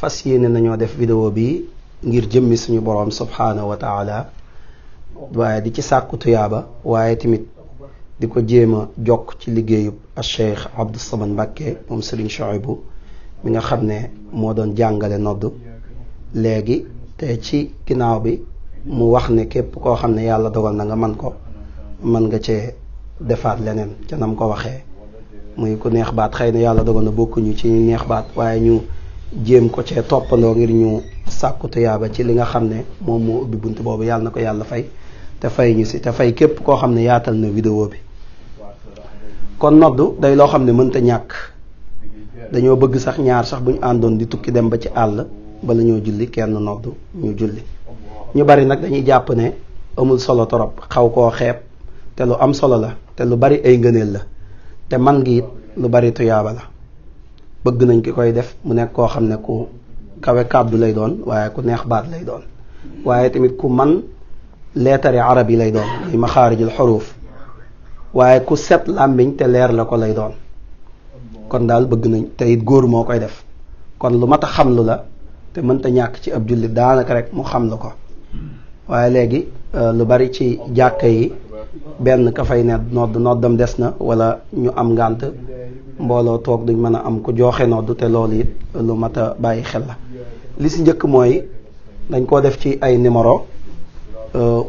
fas yéene nañoo def vidéo bi ngir jëmmi suñu boroom subhaanahu wa taala waaye di ci sàkku tuyaaba waaye tamit di ko jéem a jokk ci liggéeyub Cheikh Abdou Samad Mbacké moom Serigne Chouaïbou mi nga xam ne moo doon jàngale nodd léegi te ci ginnaaw bi mu wax ne képp koo xam ne yàlla dogal na nga man ko mën nga cee defaat leneen ca nam ko waxee muy ku neex baat xëy na yàlla dogal na bokkuñu ci neex baat waaye ñu jéem ko cee toppandoo ngir ñu sàkku tuyaaba ci li nga xam ne moom moo ubbi bunt boobu yàlla na ko yàlla fay te fay ñu si te fay képp koo xam ne yaatal na vidéo bi. kon noddu day loo xam ne mënta ñàkk dañoo bëgg sax ñaar sax bu ñu àndoon di tukki dem ba ci àll bala ñoo julli kenn noddu ñu julli. ñu bari nag dañuy jàpp ne amul solo torop xaw koo xeeb te lu am solo la te lu bari ay ngëneel la te man gi it lu bari tuyaaba la bëgg nañ ki koy def mu nekk koo xam ne ku kawe kàddu lay doon waaye ku neex baat lay doon waaye tamit ku man leetari arab yi lay doon muy maxaarijul xuruuf waaye ku set làmmiñ te leer la ko lay doon kon daal bëgg nañ te it góor moo koy def kon lu mat a xamlu la te mënta ñàkk ci ab jullit daanaka rek mu xam la ko waaye léegi lu bari ci jàkka yi benn ka fay ne noddam des na wala ñu am ngànt mbooloo toog duñ mën a am ku joxe nodd te loolu it lu mat a bàyyi xel la. li si njëkk mooy dañ koo def ci ay numéro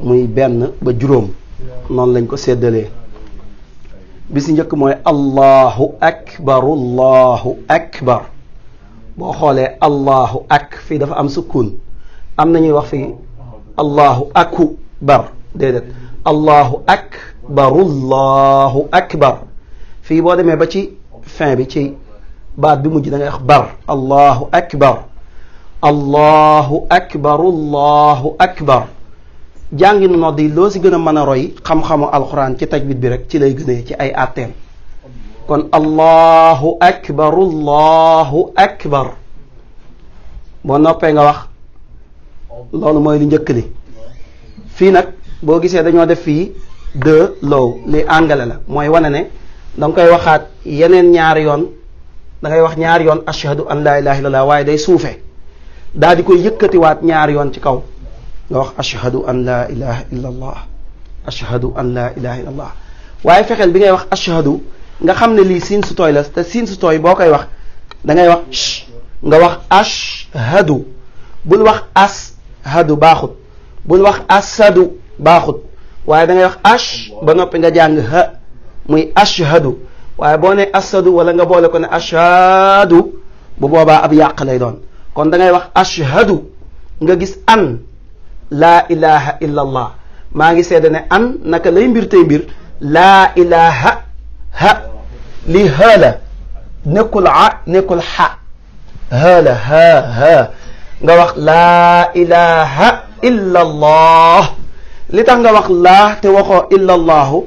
muy benn ba juróom noonu lañ ko séddalee bi si njëkk mooy allahu akbar boo xoolee allahu ak fii dafa am sukun am na ñuy wax fii allahu akbar déedéet allahu akbar fii boo demee ba ci fin bi ci baat bi mujj da ngay wax bar allahu akbar jànginu nodd yi loo si gën a mën a roy xam-xamu alxuraan ci tajwid bi rek ci lay gënee ci ay atteem kon allahu akbar boo noppee nga wax loolu mooy lu njëkk li fii nag boo gisee dañoo def fii de low li angale la mooy wane ne da nga koy waxaat yeneen ñaari yoon da ngay wax ñaari yoon ashhadu an laa ilaha illallah waaye day suufe daal di koy yëkkatiwaat ñaari yoon ci kaw nga wax ashhadu an laa ilaha illallah ashhadu an laa ilaha illallah waaye fexeel bi ngay wax ashhadu nga xam ne lii siin su tooy la te siin su tooy boo koy wax da ngay wax nga wax ashhadu bul wax ashhadu baaxut bul wax asadu baaxut waaye da ngay wax ba noppi nga jàng ha muy ashhadu waaye boo ne asadu wala nga boole ko ne ashhadu bu boobaa ab yàq lay doon kon da ngay wax ashhadu nga gis an laa ilaha illa allah maa ngi seede ne an naka lay mbir tey mbir laa ilaha ha li haala nekkul a nekkul xa haala ha nga wax laa ilaha illa allah li tax nga wax laa te waxoo illa allahu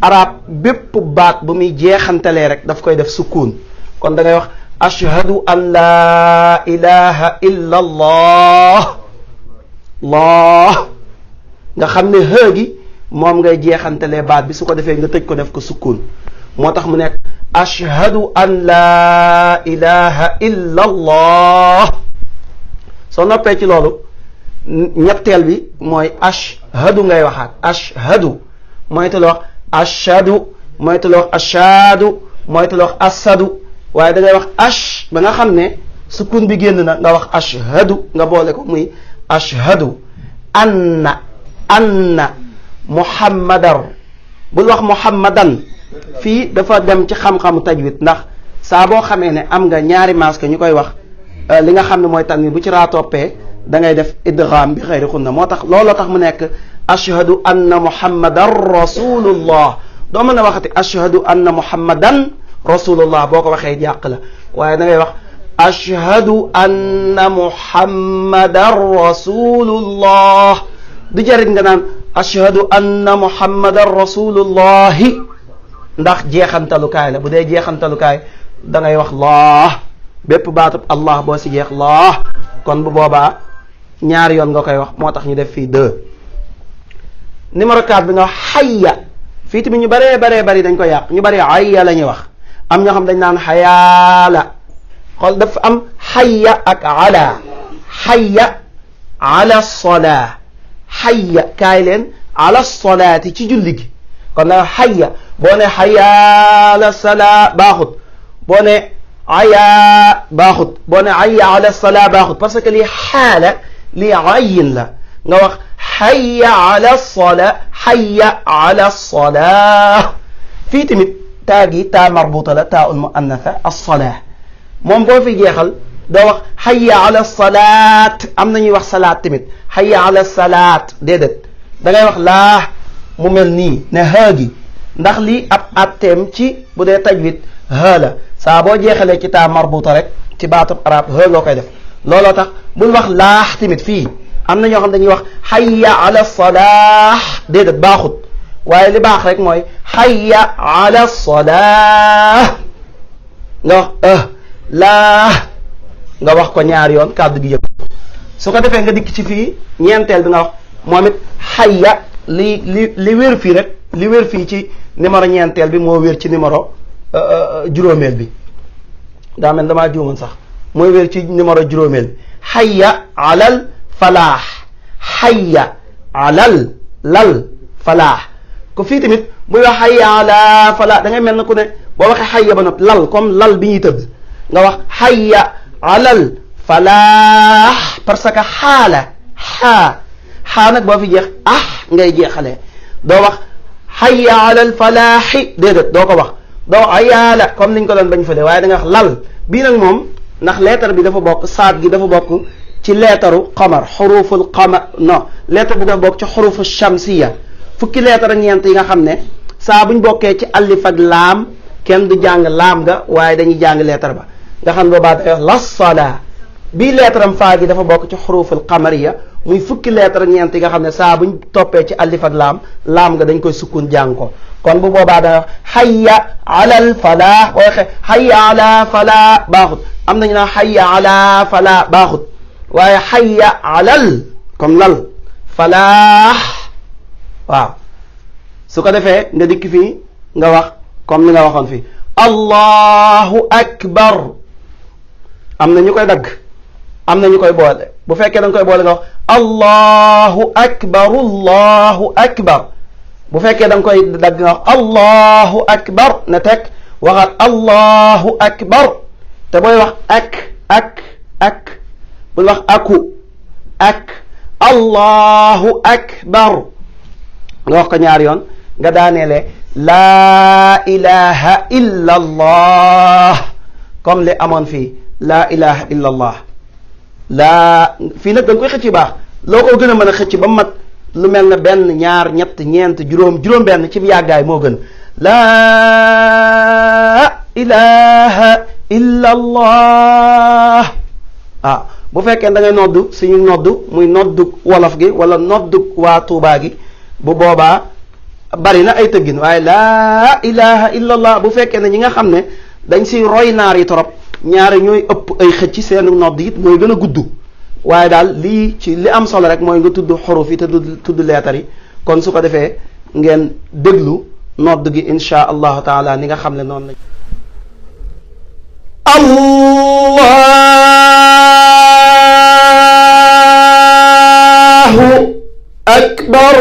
arab bépp baat bu muy jeexantalee rek daf koy def sukkuun kon da ngay wax ashhadu an laa ilaha illa allah nga xam ne hë gi moom ngay jeexantalee baat bi su ko defee nga tëj ko def ko sukkuun moo tax mu nekk ashhadu an laa ilaha illa allah soo noppee ci loolu ñetteel bi mooy ashhadu ngay waxaat ashhadu mooy te la wax ashhadu mooy te la wax ashhadu mooy te la wax asadu waaye da ngay wax ba nga xam ne sukun bi génn na nga wax ashhadu nga boole ko muy ashhadu anna muhammadar bul wax muhammadan fii dafa dem ci xam-xamu tajwid ndax saa boo xamee ne am nga ñaari masque ñu koy wax li nga xam ne mooy tanwin bu ci raa toppee da ngay def idgham bi xëyri xunna moo tax looloo tax mu nekk ashhadu anna muhammadan rasulullah doo mën a waxati ashhadu anna muhammadan rasulullah boo ko waxee jàq la waaye da ngay wax ashhadu anna muhammadan rasulullah du jarit nga naan ashhadu anna muhammadan rasulullahi ndax jeexantalukaay la bu dee jeexantalukaay da ngay wax laa bépp baatub allah boo si jeex laa kon bu boobaa ñaari yoon nga koy wax moo tax ñu def fii 2 numéro 4 bi nga wax xayya fii tamit ñu bari dañ ko yàq ñu bari ayya la ñuy wax am ñoo xam dañ naan xayaala xool dafa am xayya ak ala xayya ala solaa xayya kaay leen ala solaati ci julli gi kon nag xayya boo ne xayya ala salaa baaxut boo ne aya baaxut boo ne aya ala salaa baaxut parce que lii xaala lii ayin la nga wax xayya ala salaa xayya ala salaa fii tamit taa gi taa marbuuta la taa ul muannatha as-salaa moom boo fi jeexal doo wax xayya ala salaat am na ñuy wax salaat tamit xayya ala salaat déedéet da ngay wax laa mu mel nii ne haa gi ndax lii ab atteem ci bu dee tajwid haa la saa boo jeexalee ci taa marbuuta rek ci baatub arab haa nga koy def looloo tax bul wax laax tamit fii am na ñoo xam dañuy wax xayya ala salaax déedéet baaxut waaye li baax rek mooy xayya ala salaax nga wax laa nga wax ko ñaari yoon kàddu gi yëpp su ko defee nga dikk ci fii ñeenteel bi nga wax moom it xayya li wér fii rek li wér fii ci numéro ñeenteel bi moo wér ci numéro juróomeel bi daa mel damaa juumoon sax mooy wér ci numéro juróomeel bi xayya alal falaax xayya alal lal falaax ko fii tamit buy wax xayya ala falaax da ngay mel na ku ne boo waxee xayya ba noppi lal comme lal bi ñuy tëdd nga wax xayya alal falaax parce que xaala xaa nag boo fi jeex ngay jeexalee doo wax xayya alal falaaxi déedéet doo ko wax doo ayaala comme niñ ko doon bañ fële waaye da nga wax lal bii nag moom ndax leetar bi dafa bokk saat gi dafa bokk ci leetaru qamar xuruful qamar non leetar bi dafa bokk ci xurufu shamsiya fukki leetar ak ñeent yi nga xam ne saa buñ bokkee ci alif ak laam kenn du jàng laam ga waaye dañuy jàng leetar ba nga xam boobaa day wax la salaa bii leetaram faa gi dafa bokk ci xuruful qamariya muy fukki leetar ak ñeent yi nga xam ne saa buñ toppee ci alif ak laam nga dañ koy sukkun jàng ko kon bu boobaa da nga wax xayya alal falaa boo waxee xayya ala falaa baaxut am nañu naan xayya ala falaa baaxut waaye xayya alal comme lal falaax waaw su ko defee nga dikk fii nga wax comme ni nga waxoon fii allahu akbar am na ñu koy dagg am na ñu koy boole bu fekkee da nga koy boole nga wax allahu akbar allahu akbar bu fekkee da nga koy dagg nga wax allahu akbar ne teg waxaat allahu akbar te booy wax ak bul wax ak allahu akbar nga wax ko ñaari yoon nga daaneele laa ilaha illa allah comme li amoon fii laa ilaha illa allah fii nag da nga koy xëcc baax loo ko gën a mën a xëcc ba mat lu mel ne benn ñaar ñett ñeent juróom benn ci yàggaay moo gën laa ilaha illa allah bu fekkee da ngay noddu suñu noddu muy noddu wolof gi wala noddu waa Tuubaa gi bu boobaa bari na ay tëggin waaye laa ilaha illa allah bu fekkee ne ñi nga xam ne dañ si roy naar yi torop ñaari ñooy ëpp ay xëcc seenu nodd it mooy gën a gudd waaye daal lii ci li am solo rek mooy nga tudd xuruf yi te tudd leetar yi kon su ko defee ngeen déglu nodd gi insha allahu taala ni nga xam ne noonu la allahu akbar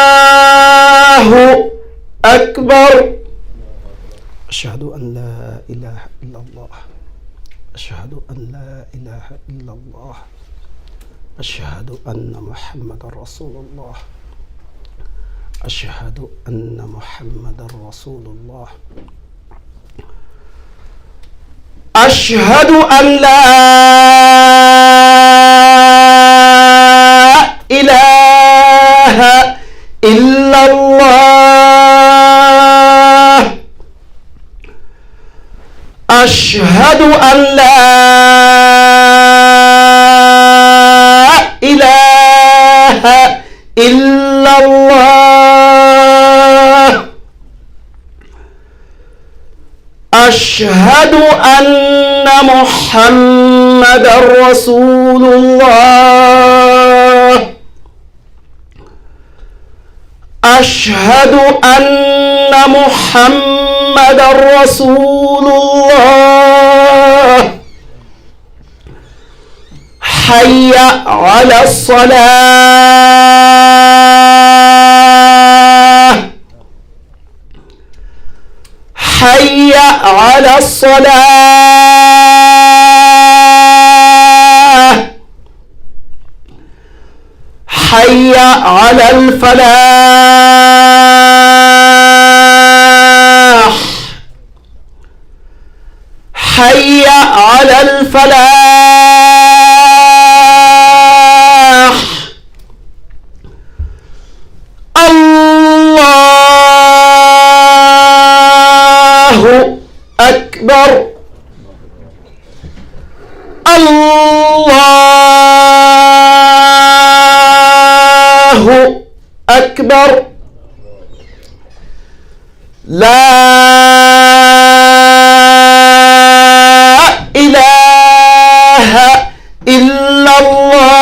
allahu akbar ashhadu an la ilaha illa allah ashhadu an la ilaha illa allah ashhadu anna muhammadan rasulullah ashhadu anna muhammadan rasulullah ashhadu an la ilaha illa allah ashhadu an la ilaha illa allah ashhadu anna muhammadan rasulullah أشهد أن محمدا رسول الله. حي على الصلاة. حي على الصلاة. حي على الفلاح. حي على الفلاح. الله أكبر. الله أكبر. لا إله إلا الله.